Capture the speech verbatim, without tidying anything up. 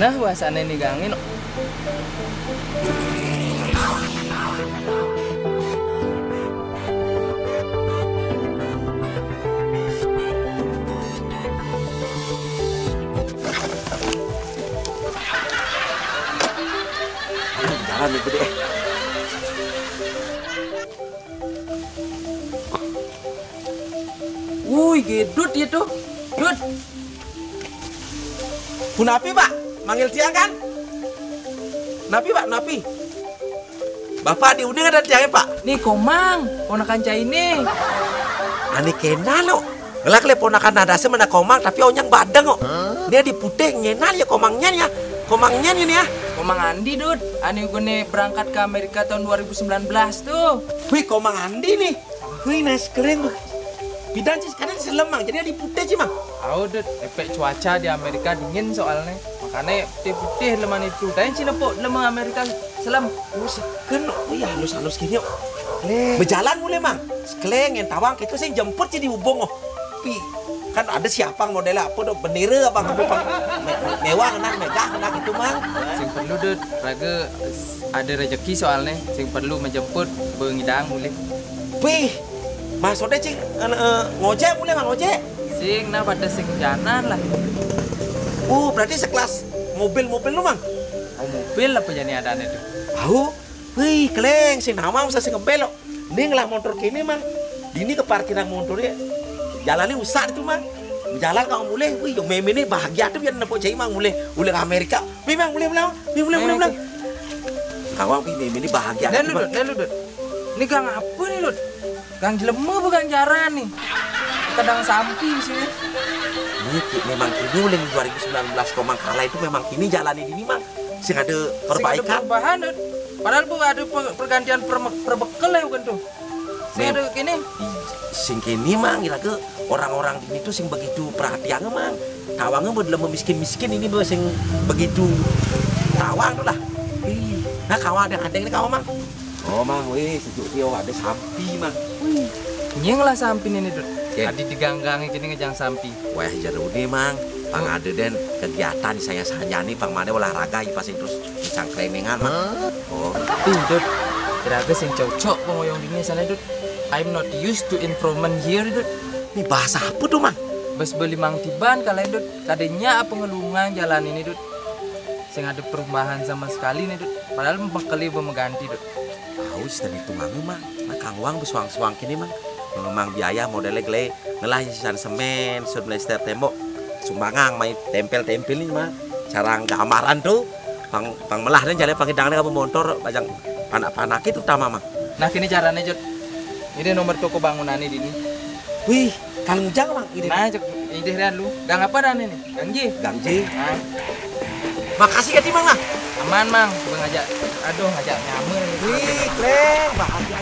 Nah, bahasane ni gangin. Jalan nih gede. Woi, gedut ya tuh. Dut. Punapi, Pak? Manggil tiang kan? Napi, Pak? Napi? Bapak diunding ada tiangnya, Pak? Nih, Komang, ponakan Cai nih. Ane kenal lo. Ngelak le ponakan nadase mana Komang, tapi onyang badeng kok. Dia di putih ngenal ya Komangnya ya. Komangnya ini ya. Komang Andi, Dut. Ane gune berangkat ke Amerika tahun dua ribu sembilan belas tuh. Wih, Komang Andi nih. Wih, nice keren tuh. Bidan sih kadang selem, Mang. Jadi di putih sih, Mang. Au, Dut, efek cuaca di Amerika dingin soalnya. Makanya putih-putih leman itu. Tanya sih nepuk leman Amerika selem. Oh, seken. Oh, iya, halus-halus gini kok. Le. Berjalan mulai, Mang. Sekeleng yang tawang itu sih jemput sih di hubung kok. Pi, kan ada siapa modelnya apa tuh, bendera apa, apa, apa. Me- mewah kena, megah kena gitu, Mang. Sing perlu, Dut, raga ada rezeki soalnya. Sing perlu menjemput bengidang mulai. Wih, maksudnya cing, eh, eh, ngojek mulai, Mang, ngojek. Sing nah pada sing jalan lah. Oh, berarti sekelas mobil-mobil lu, Mang? Oh, mobil apa jadi ada itu? Tahu? Wih, keleng, si nama masa sing ngebel kok. Ini ngelah motor kini, Mang. Dini ke parkiran motornya. Jalannya usah itu, Mang. Jalan kamu mulai, wih, yo meme ini bahagia tuh biar nepuk cai, Mang, mulai. Mulai ke Amerika. Wih, Mang, mulai, mulai, wih, mulai, mulai, mulai. Kawan, wih, meme ini bahagia. Dan tuh, lu, Mang. Dut, dan lu, Dut. Ini gang apa nih, Dut? Gang jelema apa gang jaran nih? Kadang sampi di sini. Ini ki- memang kini oleh dua ribu sembilan belas Komang kalah itu memang kini jalan ini, Mang. Sing ada perbaikan. Sing ada perubahan, Dut. Padahal bu ada per- pergantian per- perbekel ya bukan tuh. Sing ada kini. Ih, sing kini, Mang, kira ke orang-orang ini tuh sing begitu perhatiannya, Mang. Tawangnya buat lemah miskin-miskin ini, Bu, sing begitu tawang tuh lah. Ih, nah, kawan ada ganteng ini kawan, Mang. Oh, Mang, wih, sejuk dia ada sampi, Mang. Nying lah sampi ini, Dut. Ken. Adi diganggang ini ngejang sampi. Wah, jero nih, Mang. Pang ada den kegiatan saya sanya nih, pang mana olahraga ya pasti terus cangklemengan, Mang. Oh. Ih, Dut. Kira-kira sing cocok pengoyong dini sana, Dut. I'm not used to improvement here, Dut. Ini bahasa apa tuh, Mang? Bas beli Mang Tiban kalian, Dut. Kadenya apa ngelungan jalan ini, Dut. Sing ada perubahan sama sekali nih, Dut. Padahal mengkeli bemeganti, Dut. Aus dan itu Mang, Mang. Nah, kangwang besuang-suang kini, Mang. Memang biaya modelnya gele ngelah isian semen, sud mlester tembok. Sumbangang main tempel-tempel nih, Mang. Cara gamaran tuh. Pang pang melah dan jalan pangidangnya kamu montor bajang panak-panak itu utama, Mang. Nah, kini caranya, Jod. Ini nomor toko bangunan ini. Wih, kalau ngejang, Mang, ini. Nah, cek ini lu. Gang apa dan ini? Gang J. Gang J. Nah. Makasih ya, Mang, nah. Aman, Mang. Gua ngajak, aduh, ngajak nyamur. Wih, Kleng, bahagia.